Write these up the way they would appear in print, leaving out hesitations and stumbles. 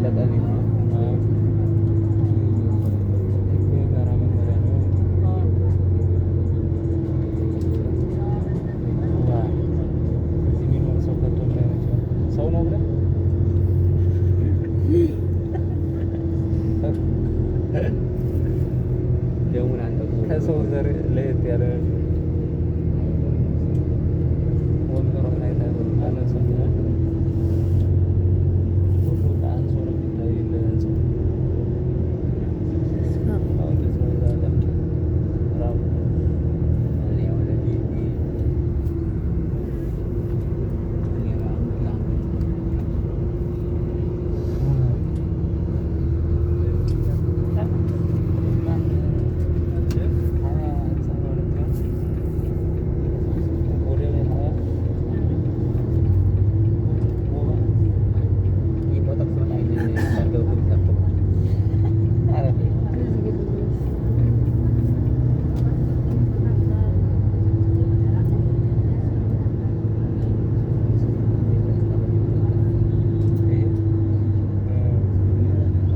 ያለቀ ቤት ነው። የጋራ መኖሪያ ነው። ዋ፣ እዚህ የሚኖር ሰው ከቶ ምን አይነት ነው? ሰው ነው ብለህ? ደሙን አንጠቁ። ከሰው ዘር ለየት ያለ ወንበሯን አይተህ አነሰው፣ ሁሉ አንሶ ነው የሚታይ ለህንፃው። አሁን እንዴት ነው እዛ ቀምጦ ራቡ? 20 ህንፃ ማለት ነው። ወደ ላይ 20 ወባ። ይሄ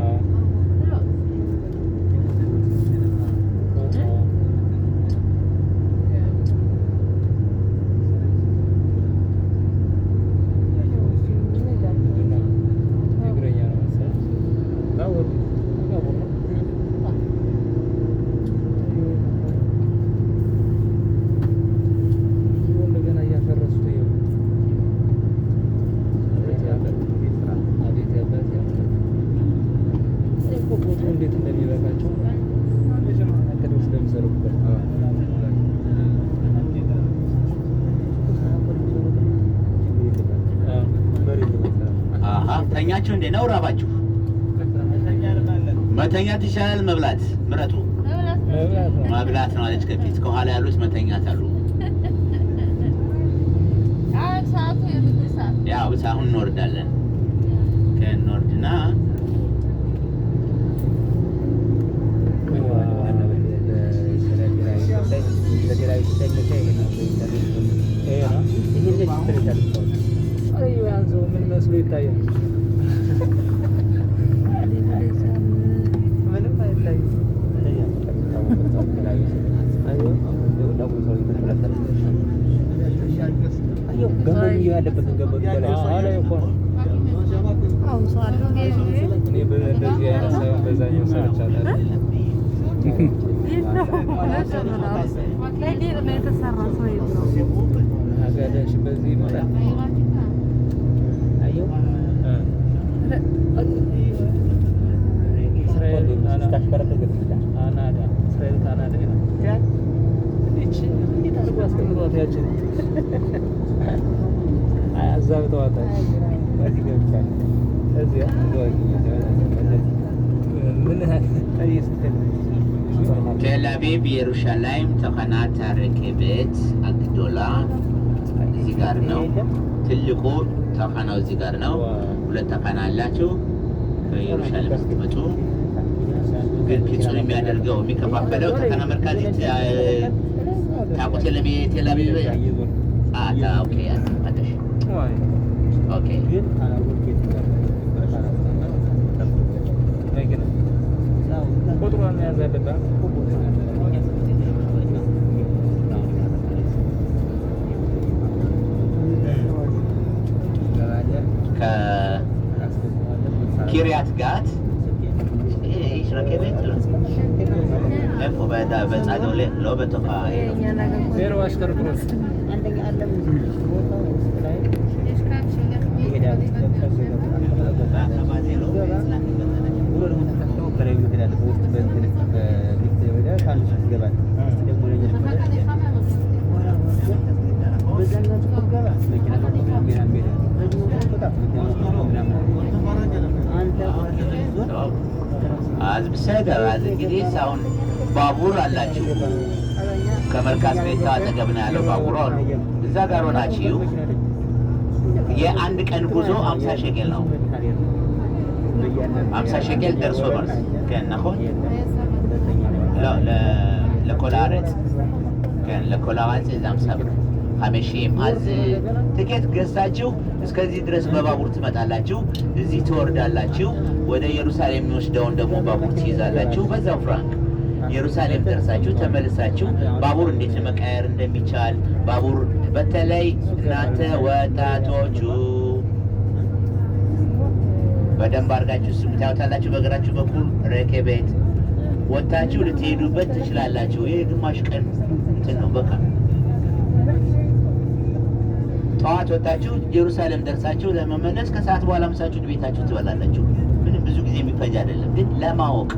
አዎ። ምንድን ነው? የእግረኛ ነው መሰለኝ። ባቡር ባቡር ነው። እንደገና እያፈረሱት ይኸው። አቤት ያበት፣ አቤት ያበት ያበት። እኔ እኮ ቦታው እንዴት እንደሚበቃቸው አቅደው ስለሚዘረጉበት። አሀ፣ ተኛችሁ እንዴ? ነው ራባችሁ? መተኛት ይሻላል መብላት? ምረጡ። መብላት ነው። መብላት ነው አለች ከፊት። ከኋላ ያሉት መተኛት አሉ። ሰዓቱ የምግብ ሰዓት። ያው አሁን እንወርዳለን። ከእንወርድና ይሄ ነው። አይ ያን ሰው ምን መስሎ ይታያል? ምንም አይታይም። ያለበትን ገመዱ በላይ። አዎ፣ ላይ እኮ ነው። እኔ በእንደዚህ አይነት ሳይሆን በዛኛው ሰርቻለሁ። የተሰራ ሰው የለውም። አጋዳሽ በዚህ ይመጣል። አየው። እስራኤል ስታሽከረክር ግድግዳ። ካናዳ፣ እስራኤል ካናዳ ይላል። እንዴት እንዴት አድርጎ አስቀምጧት ያችን አዛብተዋታል። በዚህ ገብቻለሁ። እዚያ ምን? እዚህ ስትል תל אביב ירושלים תחנת הרכבת הגדולה እዚህ ጋር ነው። ትልቁ תחנה ው እዚህ ጋር ነው። ሁለት תחנה አላችሁ ከኢየሩሳሌም ስትመጡ። ግን פיצול የሚያደርገው የሚከፋፈለው תחנה מרכזית ታውቁት የለም የቴል አቪቭ አታ okay አታሽ okay. ግን አላወቅም። መኪና ቁጥሯን መያዝ አለብህ። ከኪሪያት ጋት יש רכבת? לא. איפה? בצד הולך, לא בתוך העיר. ዜሮ አሽከርክሮት። אז בסדר, אז እንግዲህ አሁን ባቡር አላችሁ። ከ מרכז קליטה አጠገብ ነው ያለው ባቡሩ አሉ። እዛ ጋር ሆናችሁ የአንድ ቀን ጉዞ 50 ሸቄል ነው። 50 ሸቄል ደርሶ መልስ כן, נכון? לא, לכל הארץ. כן, לכל הארץ זה 50 ብር። 50። אז ትኬት ገዝታችሁ እስከዚህ ድረስ በባቡር ትመጣላችሁ። እዚህ ትወርዳላችሁ። ወደ ኢየሩሳሌም የሚወስደውን ደግሞ ባቡር ትይዛላችሁ። በዛው ፍራንክ ኢየሩሳሌም ደርሳችሁ ተመልሳችሁ ባቡር እንዴት መቀየር እንደሚቻል፣ ባቡር በተለይ እናንተ ወጣቶቹ በደንብ አድርጋችሁ ስሙ፣ ታዩታላችሁ። በእግራችሁ በኩል רכבת ወጥታችሁ ልትሄዱበት ትችላላችሁ። ይህ ግማሽ ቀን እንትን ነው። በቃ ጠዋት ወጥታችሁ ኢየሩሳሌም ደርሳችሁ ለመመለስ ከሰዓት በኋላ ምሳችሁን ቤታችሁ ትበላላችሁ። ምንም ብዙ ጊዜ የሚፈጅ አይደለም፣ ግን ለማወቅ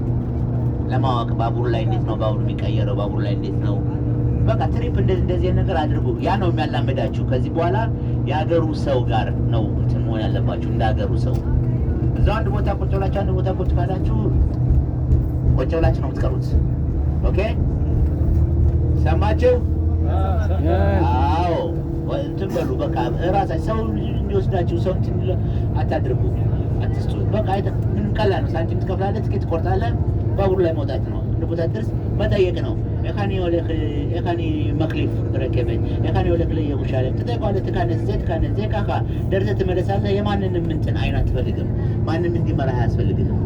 ባቡር ላይ እንዴት ነው ባቡር የሚቀየረው፣ ባቡር ላይ እንዴት ነው፣ በቃ trip እንደዚህ እንደዚህ ነገር አድርጉ። ያ ነው የሚያላምዳችሁ። ከዚህ በኋላ የሀገሩ ሰው ጋር ነው እንትን መሆን ያለባችሁ፣ እንደ ሀገሩ ሰው። እዛው አንድ ቦታ ቁጭ ብላችሁ፣ አንድ ቦታ ቁጭ ካላችሁ ቁጭ ብላችሁ ነው የምትቀሩት። Okay፣ ሰማችሁ? አዎ፣ እንትን በሉ፣ በቃ እራሳችሁ ሰው እንዲወስዳችሁ ሰው እንትን አታድርጉ፣ አትስጡ። በቃ ምንም ቀላል ነው። ሳንቲም ትከፍላለህ፣ ትኬት ትቆርጣለህ፣ ባቡር ላይ መውጣት ነው። አንድ ቦታ ድረስ መጠየቅ ነው። איך אני הולך፣ איך אני מחליף רכבת፣ איך אני הולך לירושלים ትጠይቀዋለህ። ትካነስ זה ትካነስ זה ככה ደርሰህ ትመለሳለህ። የማንንም እንትን አይን አትፈልግም። ማንም እንዲመራህ አያስፈልግህም።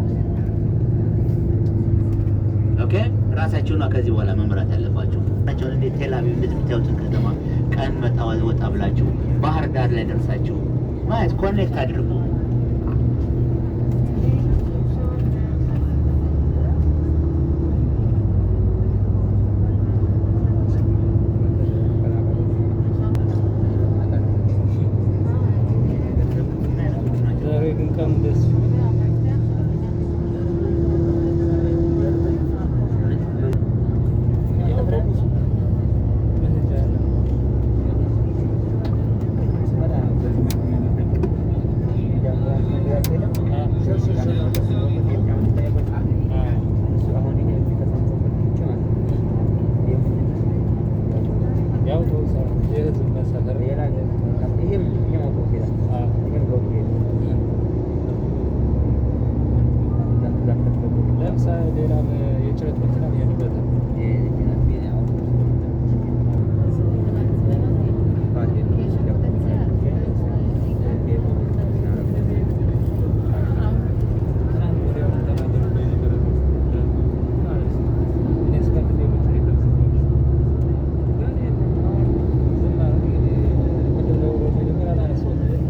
Okay፣ ራሳችሁ ነው ከዚህ በኋላ መምራት ያለባችሁ። እንዴት ቴል አቪቭ እንደዚህ የምታዩትን ከተማ ቀን መጣ ወጣ ብላችሁ ባህር ዳር ላይ ደርሳችሁ ማለት connect አድርጉ። ዛሬ ግን ቀኑ ደስ የህዝብ መሳፈር። ለምሳሌ ሌላም የጭነት መኪና ይሄድበታል። ትናንት ወዲያውኑ ተናገሩ የነበረ ማለት ነው። እኔ እስካሁን ሌሎች ግን ዝም አለ። እንግዲህ ቅድም ደውሎ መጀመሪያ አላነሳሁትም።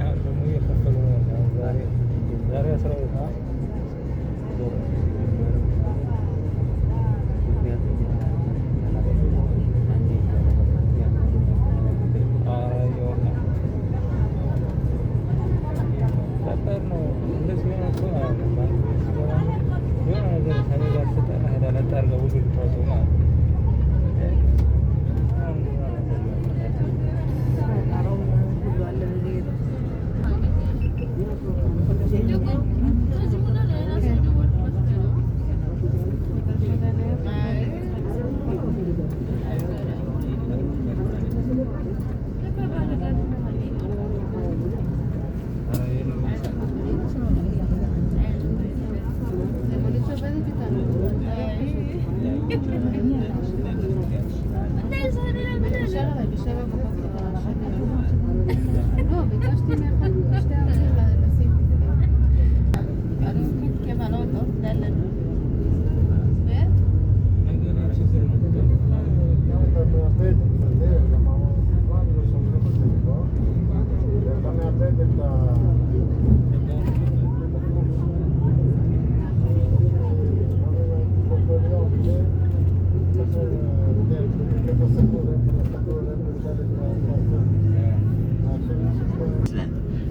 አሁን ደግሞ እየከፈሉ ነው። አሁን ዛሬ 12 ነው። የሆነ ከባድ ነው። እንደዚህ ሆነ እኮ ማለት ነው። ባንክ ቤት ስገባ የሆነ ነገር ከእኔ ጋር ስጠራ ሄዳ ለጥ አድርጋ ሁሉ ልታወጣው ማለት ነው። አሁን ጣራው ሁሉ አለ እዚህ። לא, ביקשתי מאחד משתי הערים לשים. ችግር ነው።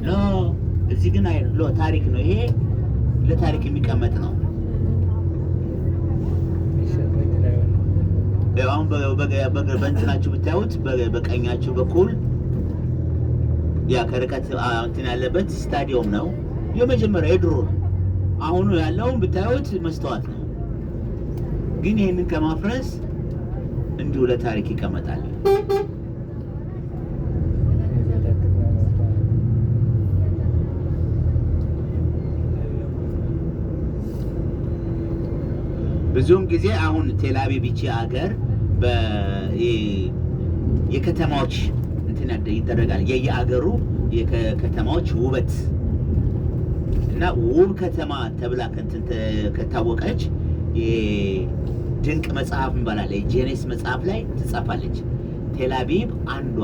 לא፣ እዚህ ግን አይ לא፣ ታሪክ ነው ይሄ፣ ለታሪክ የሚቀመጥ ነው። ያው አሁን በእንትናችሁ ብታዩት በቀኛችሁ በኩል ያ ከርቀት እንትን ያለበት ስታዲየም ነው። የመጀመሪያ የድሮ ነው። አሁኑ ያለውን ብታዩት መስተዋት ነው። ግን ይህንን ከማፍረስ እንዲሁ ለታሪክ ይቀመጣል። ብዙውን ጊዜ አሁን ቴልአቪቭ ይቺ ሀገር የከተማዎች እንትን ይደረጋል። የየአገሩ የከተማዎች ውበት እና ውብ ከተማ ተብላ ከእንትን ከታወቀች ድንቅ መጽሐፍ እንባላለን። ጄኔስ መጽሐፍ ላይ ትጻፋለች። ቴልአቪቭ አንዷ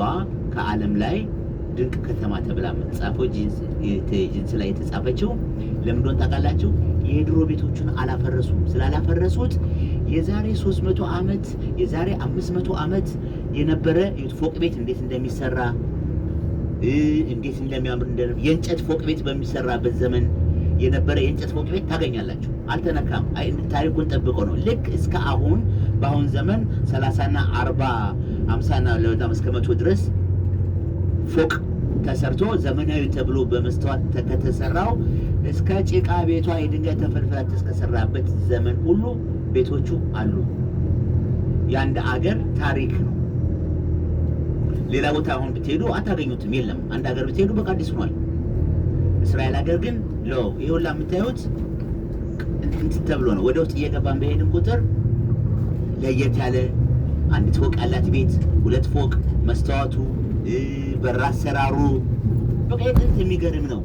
ከዓለም ላይ ድንቅ ከተማ ተብላ የምትጻፈው ጂንስ ላይ የተጻፈችው ለምን እንደሆነ ታውቃላችሁ? የድሮ ቤቶቹን አላፈረሱም። ስላላፈረሱት የዛሬ 300 ዓመት፣ የዛሬ 500 ዓመት የነበረ ፎቅ ቤት እንዴት እንደሚሰራ፣ እንዴት እንደሚያምር፣ የእንጨት ፎቅ ቤት በሚሰራበት ዘመን የነበረ የእንጨት ፎቅ ቤት ታገኛላችሁ። አልተነካም። አይ ታሪኩን ጠብቆ ነው። ልክ እስከ አሁን በአሁን ዘመን 30 እና 40፣ 50 እና ለበጣም እስከ 100 ድረስ ፎቅ ተሰርቶ ዘመናዊ ተብሎ በመስተዋት ከተሰራው እስከ ጭቃ ቤቷ የድንጋይ ተፈልፍላ እስከሰራበት ዘመን ሁሉ ቤቶቹ አሉ። የአንድ አገር ታሪክ ነው። ሌላ ቦታ አሁን ብትሄዱ አታገኙትም፣ የለም። አንድ ሀገር ብትሄዱ በቃ አዲስ ሆኗል። እስራኤል ሀገር ግን ሎ ይሄ ሁላ የምታዩት እንትን ተብሎ ነው። ወደ ውስጥ እየገባን በሄድን ቁጥር ለየት ያለ አንዲት ፎቅ ያላት ቤት፣ ሁለት ፎቅ፣ መስተዋቱ፣ በር አሰራሩ በቃ የጥንት የሚገርም ነው።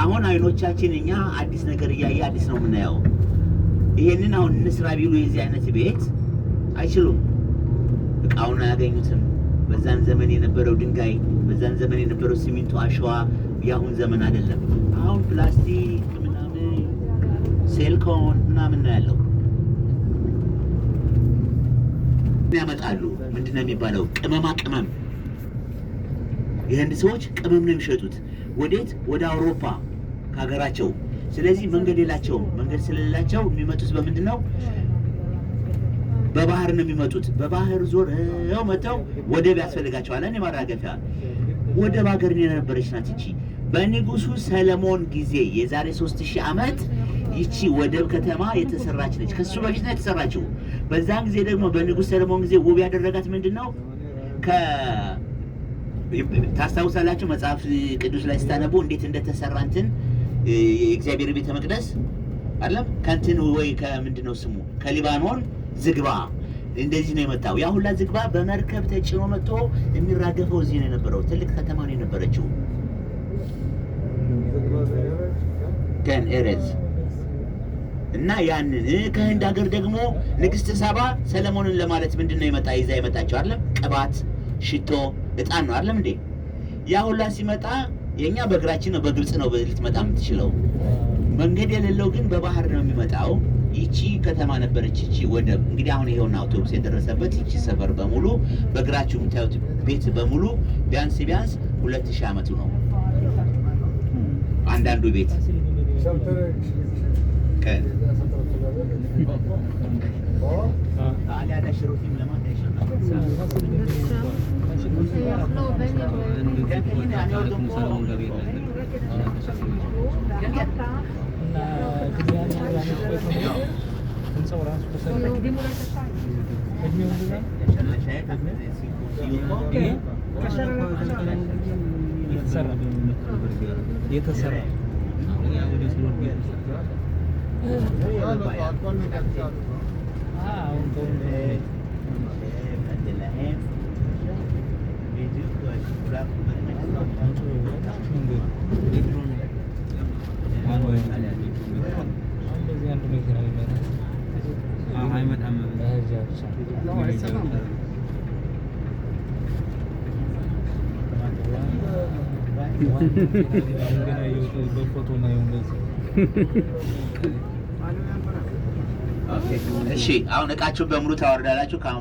አሁን አይኖቻችን እኛ አዲስ ነገር እያየ አዲስ ነው የምናየው። ይሄንን አሁን እንስራ ቢሉ የዚህ አይነት ቤት አይችሉም። እቃውን አያገኙትም። በዛን ዘመን የነበረው ድንጋይ፣ በዛን ዘመን የነበረው ሲሚንቶ፣ አሸዋ የአሁን ዘመን አይደለም። አሁን ፕላስቲክ ምናምን ሲሊኮን ምናምን ነው ያለው። ያመጣሉ። ምንድን ነው የሚባለው? ቅመማ ቅመም። የህንድ ሰዎች ቅመም ነው የሚሸጡት። ወዴት? ወደ አውሮፓ ከሀገራቸው። ስለዚህ መንገድ የላቸውም። መንገድ ስለሌላቸው የሚመጡት በምንድን ነው? በባህር ነው የሚመጡት። በባህር ዞረው መጥተው ወደብ ያስፈልጋቸዋል። እኔ ማራገፊያ ወደብ ሀገር የነበረች ናት ይቺ። በንጉሱ ሰለሞን ጊዜ የዛሬ 3000 ዓመት ይቺ ወደብ ከተማ የተሰራች ነች። ከሱ በፊት ነው የተሰራችው። በዛን ጊዜ ደግሞ በንጉስ ሰለሞን ጊዜ ውብ ያደረጋት ምንድን ነው? ታስታውሳላችሁ መጽሐፍ ቅዱስ ላይ ስታነቡ እንዴት እንደተሰራ እንትን የእግዚአብሔር ቤተ መቅደስ አይደለም ከእንትን ወይ ከምንድን ነው ስሙ ከሊባኖን ዝግባ እንደዚህ ነው የመጣው። ያ ሁላ ዝግባ በመርከብ ተጭኖ መጥቶ የሚራገፈው እዚህ ነው የነበረው። ትልቅ ከተማ ነው የነበረችው። ከን ኤሬዝ እና ያንን ከህንድ ሀገር ደግሞ ንግስት ሳባ ሰለሞንን ለማለት ምንድን ነው የመጣ ይዛ የመጣቸው አይደለም? ቅባት፣ ሽቶ፣ እጣን ነው አይደለም እንዴ? ያ ሁላ ሲመጣ የኛ በእግራችን ነው በግብፅ ነው ልትመጣ የምትችለው። መንገድ የሌለው ግን በባህር ነው የሚመጣው። ይቺ ከተማ ነበረች፣ ይቺ ወደብ። እንግዲህ አሁን ይሄውና አውቶቡስ የደረሰበት ይቺ ሰፈር በሙሉ በእግራችሁ የምታዩት ቤት በሙሉ ቢያንስ ቢያንስ 2000 ዓመቱ ነው አንዳንዱ ቤት። כן. የተሰራ እሺ አሁን እቃችሁን በሙሉ ታወርዳላችሁ። ከአሁን